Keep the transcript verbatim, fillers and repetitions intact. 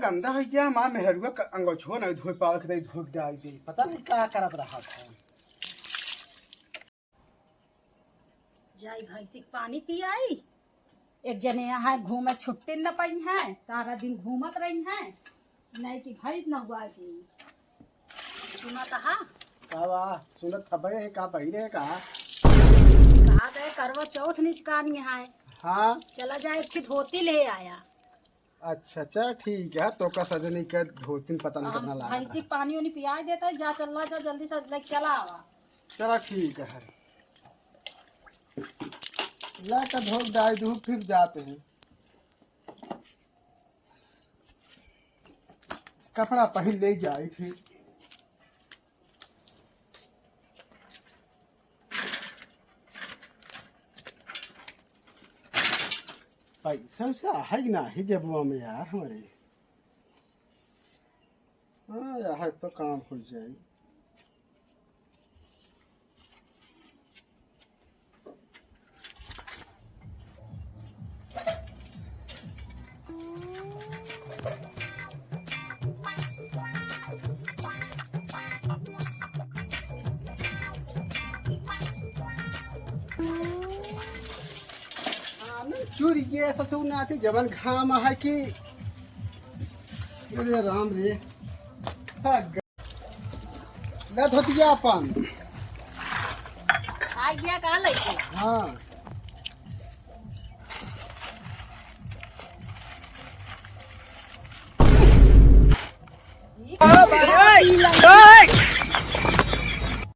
गंदा होइ गया, हमार मेहरुआ क-, अंगोछो नहीं धोए पावे के, धोए के डाल दे। पता नहीं का करत रहा था। जाई भैंसी के पानी पियाई। एक जने यहाँ घूमे छुट्टी न पाई है, सारा दिन घूमत रही है, नहीं कि भैंस नहवा दी। सुनत हा? का बा? सुनत हबे है, का बहिरे है का? कहा गए करवा चौथ निचकानी है। हाँ। चला जाए, एक ठे धोती ले आया। अच्छा, चल ठीक है, तो का सजनी के धोती में पता नहीं हम कितना लागा भैंसी था। के पानी उनी पिया देता है, जा चला जा जल्दी से लेके चला आवा। चला ठीक है, ला के धो डाल दू, फिर जाते हैं। कपड़ा पहिर ले जाई फिर। पैसा वैसा है कि नाही जेबवा में यार हमरे? हाँ यार, तो काम हो जाई। हाँ, नहीं, चुरिये ससुर नाती जवन घाम है कि, अरे राम रे। हाँ, ग-, ले धोतिया अपन। आ गया का लइके? हाँ।